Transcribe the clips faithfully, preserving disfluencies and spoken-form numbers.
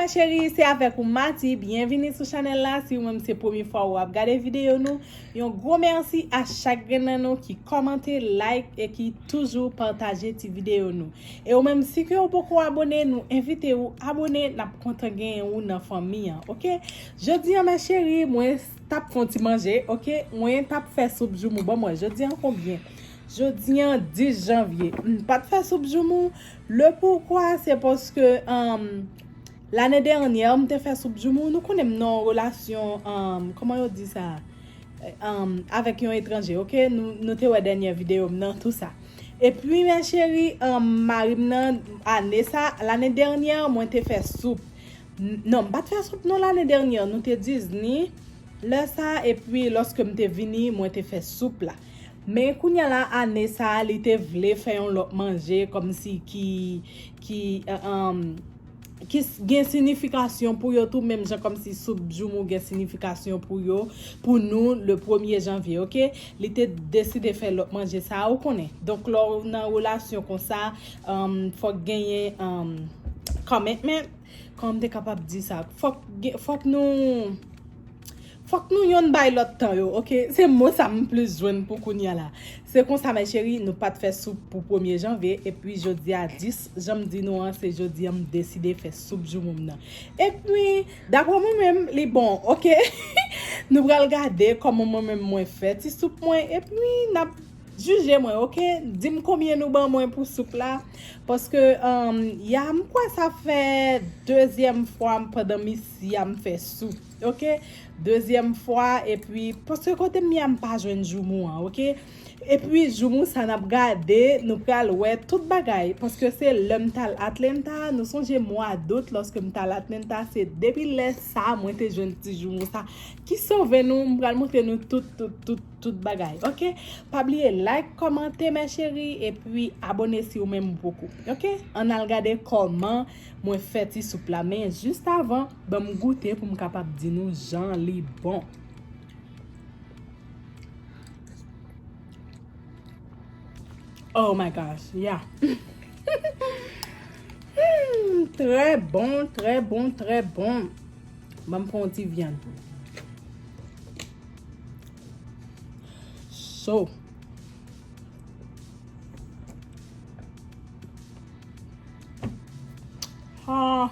Cheri, se avèk ou Mati. Byenvini sou chanèl la. Si ou menm se premye fwa ou ap gade videyo nou, yon gwo mèsi a chak grenn nan nou ki kòmante, like e ki toujou pataje ti videyo nou. E ou menm, si ke ou poko abone, nou envite ou abone, n ap kontan genyen ou nan fanmi an, oke? Jodi an, mè cheri, mwen t ap fè yon ti manje, oke? Mwen t ap fè soup joumou. Ban m wè, jodi an konbyen? Jodi an dis janvye. M pa t fè soup joumou. Le poukwa, se paske, um, lane dènyè, m te fè soup joumou. Nou konnen m nan yon relasyon, um, kòman yo di sa? Um, avèk yon etranje, oke? Nou, nou te wè dènyè videyo m nan, tou sa. Epi, mè cheri, um, mari m nan, ane sa, lane dènyè, mwen te fè soup. N-, non, m pa t fè soup non lane dènyè, nou te Disney lè sa, epi lòske m te vini, mwen te fè soup la. Men kounye a la, ane sa, li te vle fè yon lòt manje, kòmsi ki, ki, eh, um, ki s-, gen sinifikasyon pou yo tou, menm jan kòmsi soup joumou gen sinifikasyon pou yo, pou nou, le premye janvye, oke? Li te deside fè lòt manje sa, ou konnen. Donk, lè w nan relasyon konsa, um, fòk genyen, um, commitment. Kòman m te kapab di sa? Fòk gen, fòk nou, fòk nou yonn bay lòt tan yo, oke? Se mo sa m plis jwenn pou kounye a la. Se konsa, mè cheri, nou pa t fè soup pou premye janvye, epi jodi a dis, jan m di nou an, se jodi a m deside fè soup joumou m nan. Epi, daprè mwen menm, li bon, oke? Nou pral gade kòman mwen menm mwen fè ti soup mwen, epi n ap jije mwen, oke? Di m konbyen nou ban mwen pou soup la. Paske, um, ya, m kwè sa fè dezyèm fwa m pandan m isi a m fè soup, oke? Dezyèm fwa, epi, paske kote m ye a, m pa jwenn joumou an, oke? Epi, joumou sa n ap gade, nou pral wè tout bagay. Paske se lè m t al Atlanta, nou sonje mwa dout, lòske m t al Atlanta, se depi lè sa, mwen te jwenn ti joumou sa. Ki sove nou, m pral montre nou tout, tout, tout, tout bagay, oke? Pa bliye like, kòmante, mè cheri, epi abone si ou menm ou poko, oke? Ann al gade kòman mwen fè ti soup la. Men jis avan, ban m goute pou m kapab di nou jan li bon. Oh my gosh, yeah. Hmm, trè bon, trè bon, trè bon. Ban m pran yon ti vyann. So. Ah.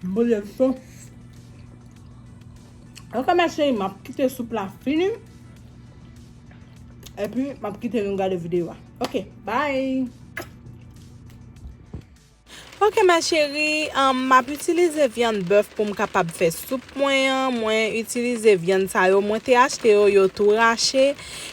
M boule so. Ok, mè cheri, m ap kite soup la fini. Epi, m ap kite nou gade videyo a. Ok, bye. Ok, mè cheri, um, m ap itilize vyann bèf pou m kapab fè soup mwen an. Mwen itilize vyann sa yo. Mwen te achte yo, yo tou rache.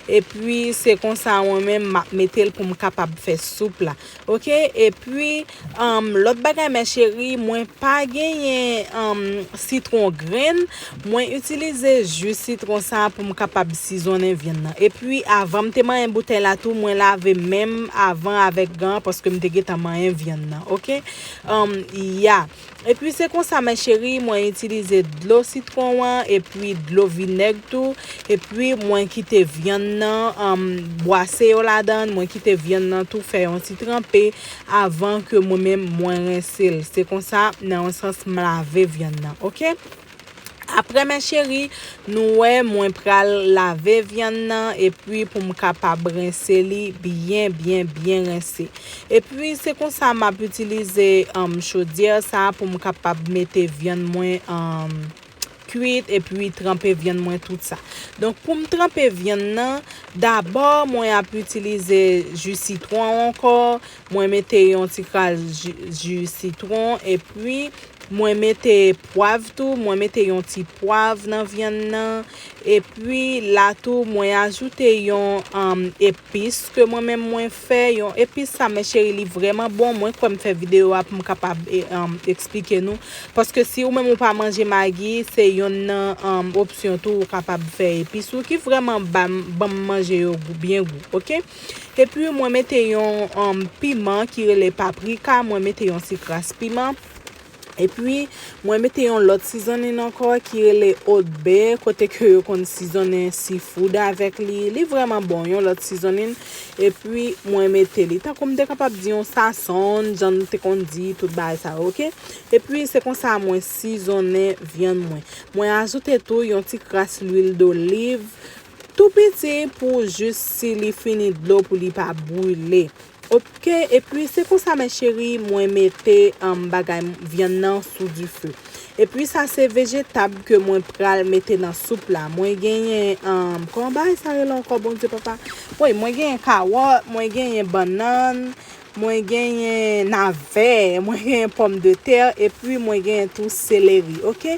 Epi, se konsa mwen menm, m ap mete l pou m kapab fè soup la. Ok, epi, um, lòt bagay, mè cheri, mwen pa genyen, um, sitwon grenn. Mwen itilize ji sitwon sa pou m kapab sizonnen vyann nan. Epi, avan m te manyen boutèy la tou, mwen lave men m avan avèk gan, paske m te gentan manyen vyann nan, oke? Um, ya. Epi, se konsa, mè cheri, mwen itilize dlo sitwon an, epi dlo vinèg tou. Epi, mwen kite vyann nan, um, bwase yo ladan, mwen kite vyann nan tou fè yon ti tranpe avan ke mwen menm mwen rense l. Se konsa, nan yon sans, m lave vyann nan, oke? Apre, mè cheri, nou wè mwen pral lave vyann nan, epi pou m kapab rense li byen, byen, byen rense. Epi, se konsa m ap itilize, um, chodyè sa pou m kapab mete vyann mwen, um, kwit, epi tranpe vyann mwen, tout sa. Donk, pou m tranpe vyann nan, dabò, mwen ap itilize ji sitwon ankò, mwen mete yon ti kras ji, ji sitwon, epi mwen mete pwav tou, mwen mete yon ti pwav nan vyann nan. Epi la tou, mwen ajoute yon, um, epis ke mwen menm mwen fè. Yon epis sa, mè cheri, li vrèman bon. Mwen kwè m fè videyo a pou m kapab, e, um, eksplike nou. Paske si ou menm ou pa manje magi, se yonn nan, um, opsyon tou ou kapab fè epis ou ki vrèman ba m, ban m manje yo gou, byen gou, oke? Epi mwen mete yon, um, piman ki rele paprika, mwen mete yon ti kras piman. Epi, mwen mete yon lòt seasoning ankò ki rele Old Bay, kote ke yo konn sizonnen seafood avèk li. Li vrèman bon, yon lòt seasoning. Epi, mwen mete li. Tankou m te kapab di yon sazon, jan nou te konn di, tout bagay sa yo, oke? Epi, se konsa mwen sizonnen vyann mwen. Mwen ajoute tou yon ti kras lwil doliv, tou piti pou jis si li fini dlo pou li pa brile. Oke, epi se konsa, mes chéris, mwen mete, um, bagay vyann nan sou dife. Epi sa se vejetab ke mwen pral mete nan soup la. Mwen genyen, um, kòman bagay sa rele ankò, Bondye papa? Wi, mwen genyen kawòt, mwen genyen bannann, mwen genyen navè, mwen genyen pòmdetè, epi mwen genyen tou seleri, oke?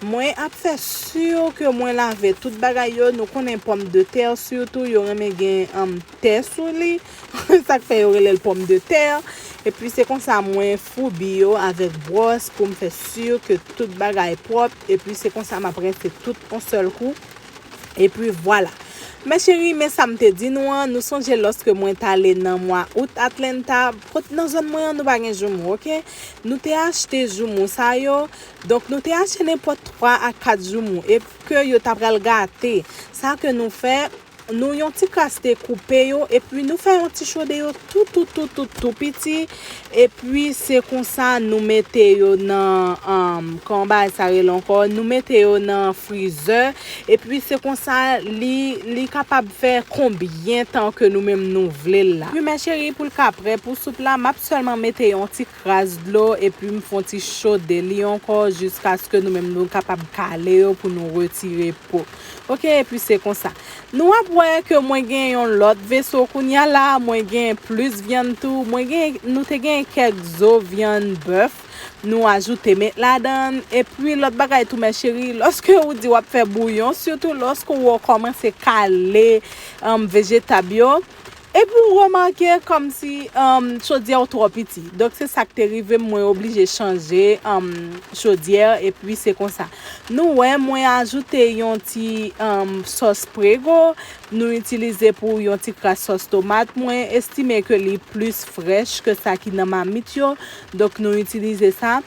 Mwen ap fè si ke mwen lave tout bagay yo. Nou konnen pòmdetè, sitou, yo renmen gen, um, tè sou li. Sa k fè yo rele l pòmdetè. Epi se konsa mwen foubi yo avèk bwòs pou m fè si ke tout bagay pwòp. Epi se konsa m ap rense tout yon sèl kou. Epi vwala. Mes chéris, men sa m te di nou an, nou sonje lòske mwen t ale nan mwa out Atlanta, kot nan zòn mwen an, nou pa gen joumou, oke? Nou te achte joumou sa yo. Donk, nou te achte nenpòt twa a kat joumou, e ke yo ta pral gate. Sa ke nou fè, nou yon ti kras te koupe yo, epi nou fè yon ti chode yo tou, tou, tou, tou, tou piti, epi se konsa nou mete yo nan, um, kòman bagay sa rele ankò, nou mete yo nan frizè, epi se konsa li, li kapab fè konbyen tan ke nou menm nou vle l la. Wi, mes chéris, pou l ka prè pou soup la, m ap sèlman mete yon ti kras dlo, epi m fè yon ti chode li ankò, jiskaske nou menm nou kapab kale yo pou nou retire po. Oke, epi se konsa. Nou ap wè ke mwen gen yon lòt veso kounya la, mwen gen plis vyann tou, mwen gen, nou te gen kèk zo vyann bèf, nou ajoute met ladan, epi lòt bagay tou, mes chéris, lòske ou di w ap fè bouyon, sitou lòske w kòmanse kale, um, vejetab yo, epi w remake kòmsi, um, chodyè w twò piti. Donk, se sa k te rive m, mwen oblije chanje, um, chodyè, epi se konsa. Nou wè, mwen ajoute yon ti, um, sòs prego. Nou itilize pou yon ti kras sòs tomat. Mwen estime ke li plis frèch ke sa ki nan mamit yo. Donk, nou itilize sa.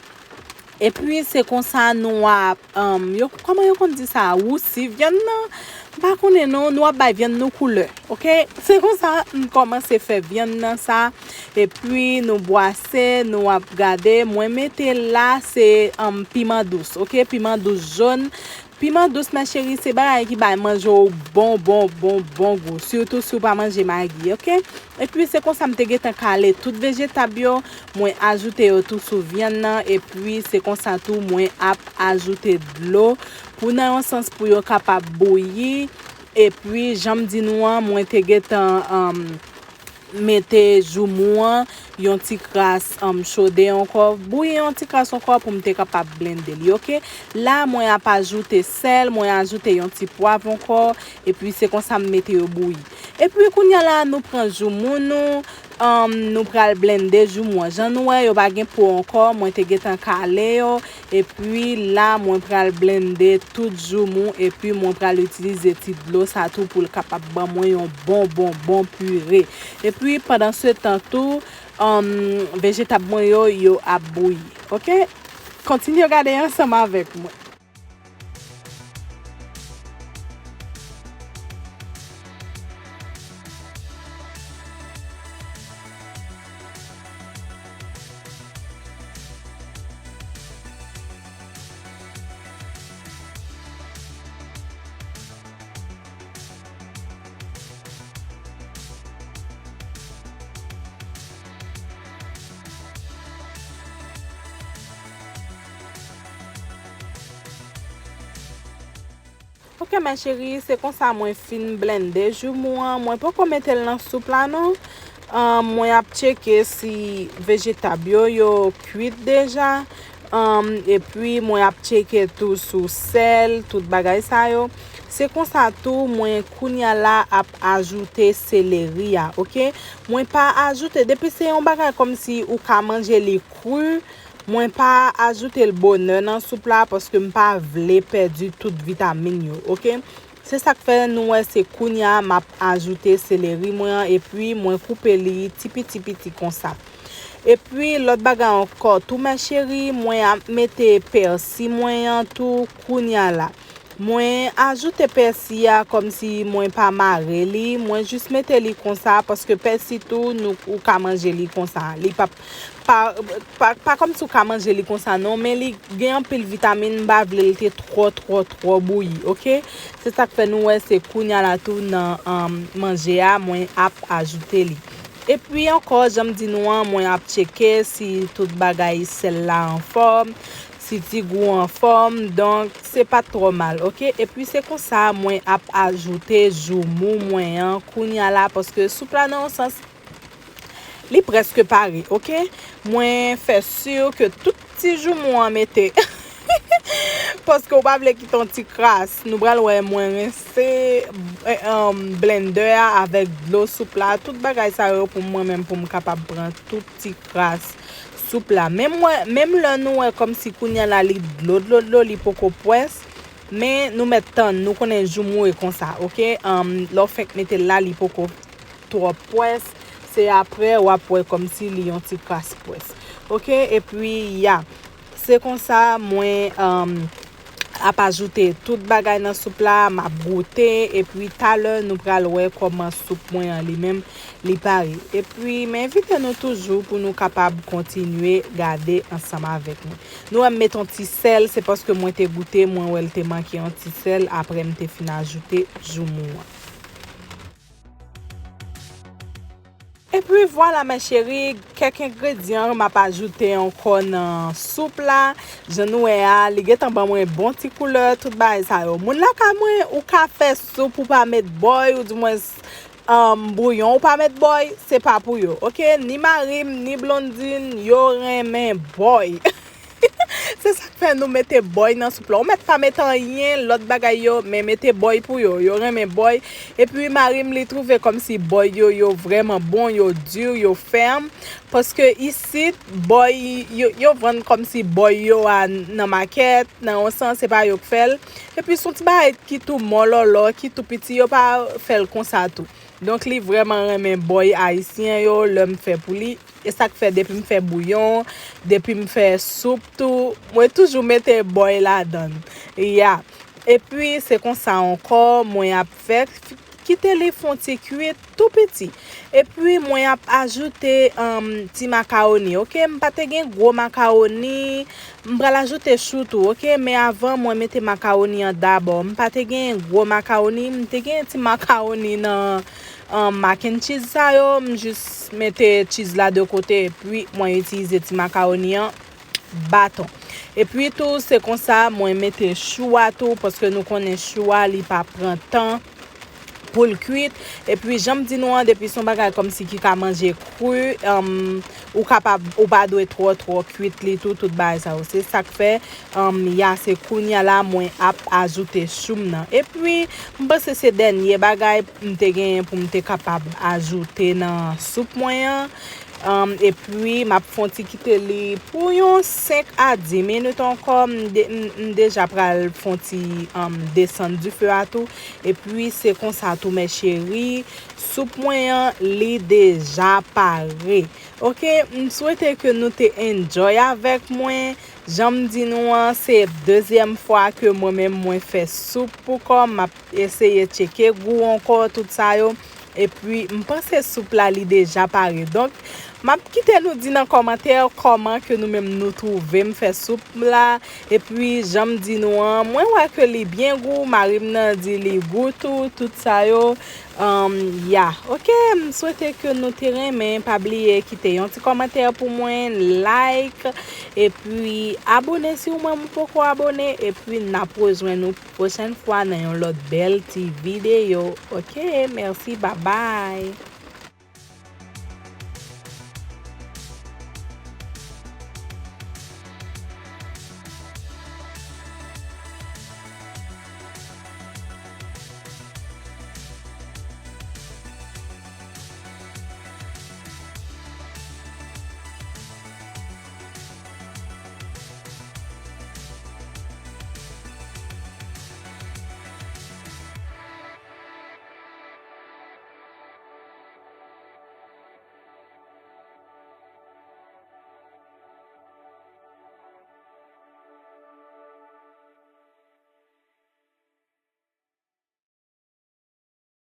Epi, se konsa nou ap, um, yo, kòman yo konn di sa? Wousi vyann nan? M pa konnen non, nou ap bay vyann nou koulè, oke? Se konsa, m kòmanse fè vyann nan sa, epi nou bwase, nou ap gade. Mwen mete la, se, um, piman dous, oke? Piman dous jòn. Piman dous, mes chéris, se bagay ki bay manje w bon, bon, bon, bon gou. Sitou si w pa manje magi, oke? Epi se konsa m te gentan kale tout vejetab yo, mwen ajoute yo tou sou vyann nan, epi se konsa tou mwen ap ajoute dlo pou nan yon sans pou yo kapab bouyi. Epi jan m di nou an, mwen te gentan, um, mete joumou an, yon ti kras, um, chode ankò, bouyi yon ti kras ankò pou m te kapab blende li, oke? La, mwen ap ajoute sèl, mwen ajoute yon ti pwav ankò, epi se konsa m mete yo bouyi. Epi kounya la, nou pran joumou nou, um, nou pral blende joumou an. Jan nou wè, yo pa gen po ankò, mwen te gentan kale yo. Epi la, mwen pral blende tout joumou, epi mwen pral itilize ti dlo sa tou pou l kapab ban mwen yon bon, bon, bon pire. Epi pandan se tan tou, um, vejetab mwen yo, yo ap bouyi. Oke? Kontinye gade ansanm avèk mwen. Ok, mes chéris, se konsa mwen fin blende joumou an. Mwen poko mete l nan soup la non. Ahn, mwen ap tcheke si vejetab yo, yo kwit deja. Ahn, epi mwen ap tcheke tou sou sèl, tout bagay sa yo. Se konsa tou, mwen kounya la ap ajoute seleri a, ok? Mwen pa ajoute, depi se yon bagay kòmsi ou ka manje li kri, mwen pa ajoute l bonè nan soup la, paske m pa vle pèdi tout vitamin yo, ok? Se sa k fè nou wè se kounya m ap ajoute seleri mwen an, epi mwen koupe li ti piti piti konsa. Epi lòt bagay ankò tou, mè cheri, mwen ap mete pèsi mwen an tou kounya la. Mwen ajoute pèsi a kòmsi mwen pa mare li, mwen jis mete li konsa, paske pèsi tou, nou, ou ka manje li konsa. Li pa, pa, pa, pa kòmsi ou ka manje li konsa non, men li gen anpil vitamin, m pa vle l te twò, twò, twò bouyi, oke? Se sa k fè nou wè se kounya la tou nan, um, manje a, mwen ap ajoute li. Epi ankò, jan m di nou an, mwen ap tcheke si tout bagay sèl la anfòm, si ti gou anfòm, donk se pa t twò mal, oke? Epi se konsa mwen ap ajoute joumou mwen an kounya la, paske soup la nan yon sans, li prèske pare, oke? Mwen fè si ke tout ti joumou an mete. Paske w pa vle kite yon ti kras. Nou pral wè mwen rense, eh, um, blendè a avèk dlo soup la. Tout bagay sa yo pou mwen menm, pou m kapab pran tout ti kras soup la. Menm wè, menm lè nou wè kòmsi kounya la li dlo, dlo, dlo, li poko pwès. Men nou mèt tann, nou konnen joumou e konsa, oke? Um, lè w fenk mete l la, li poko twò pwès. Se aprè w ap wè kòmsi li yon ti kras pwès. Oke? Epi, ya. Se konsa mwen, um, ap ajoute tout bagay nan soup la, m ap goute, epi talè nou pral wè kòman soup mwen an li menm, li pare. Epi, m envite nou toujou pou nou kapab kontinye gade ansanm avèk mwen. Nou wè m met yon ti sèl, se paske mwen te goute, mwen wè l te manke yon ti sèl, aprè m te fin ajoute joumou an. Epi vwala, mè cheri, kèk engredyan m ap ajoute ankò nan soup la. Jan nou wè a, li gentan ban mwen bon ti koulè, tout bagay sa yo. Moun lakay mwen, ou ka fè soup, ou pa met bòy, ou di mwen, um, bouyon, ou pa met bòy, se pa pou yo, oke? Ni mari m, ni Blondine, yo renmen bòy. Se sa k fè nou mete bòy nan soup la. Ou mèt pa mete anyen lòt bagay yo, men mete bòy pou yo. Yo renmen bòy. Epi mari m, li twouve kòmsi bòy yo, yo vrèman bon, yo di, yo fèm. Paske isit, bòy, yo, yo vann kòmsi bòy yo a nan makèt, nan yon sans, se pa yo k fè l. Epi se yon ti bagay ki tou mòlòlò, ki tou piti, yo pa fè l konsa tou. Donk, li vrèman renmen bòy ayisyen yo, lè m fè pou li. E sa k fè depi m fè bouyon, depi m fè soup tou, mwen toujou mete bòy ladan l. Ya. Epi, se konsa ankò, mwen ap fè, kite li fè yon ti kwit tou piti. Epi, mwen ap ajoute, um, ti makawoni, oke? M pa te gen gwo makawoni, m pral ajoute chou tou, oke? Men avan, mwen mete makawoni an dabò. M pa te gen gwo makawoni, m te gen ti makawoni nan, um, mac and cheese sa yo, m jis mete cheese la de kote, epi mwen itilize ti makawoni an baton. Epi tou, se konsa mwen mete chou a tou, paske nou konnen chou a, li pa pran tan pou l kwit. Epi, jan m di nou an, depi se yon bagay kòmsi ki ka manje kri, um, ou kapab, ou pa dwe twò, twò kwit li tou, tout bagay sa yo. Se sa k fè, um, ya, se kounya la, mwen ap ajoute chou m nan. Epi, m panse se dènye bagay m te genyen pou m te kapab ajoute nan soup mwen an. Um, epi, m ap fè yon ti kite li pou yon senk a dis minit ankò. M de-, m, m deja pral fè yon ti, um, desann dife a tou. Epi, se konsa tou, mè cheri. Soup mwen an, li deja pare. Oke, m swete ke nou te enjoy avèk mwen. Jan m di nou an, se dezyèm fwa ke mwen menm mwen fè soup pou kò m. M ap eseye tcheke gou ankò, tout sa yo. Epi, m panse soup la, li deja pare. Donk, m ap kite nou di nan kòmantè kòman ke nou menm nou twouve m fè soup la. Epi, jan m di nou an, mwen wè ke li byen gou. Mari m nan di li gou tou, tout sa yo. Um, ya. Oke, m swete ke nou te renmen. Pa bliye kite yon ti kòmantè pou mwen, like, epi abone si w menm ou poko abone. Epi, n ap rejwenn nou pwochèn fwa nan yon lòt bèl ti videyo. Oke, mèsi, babay.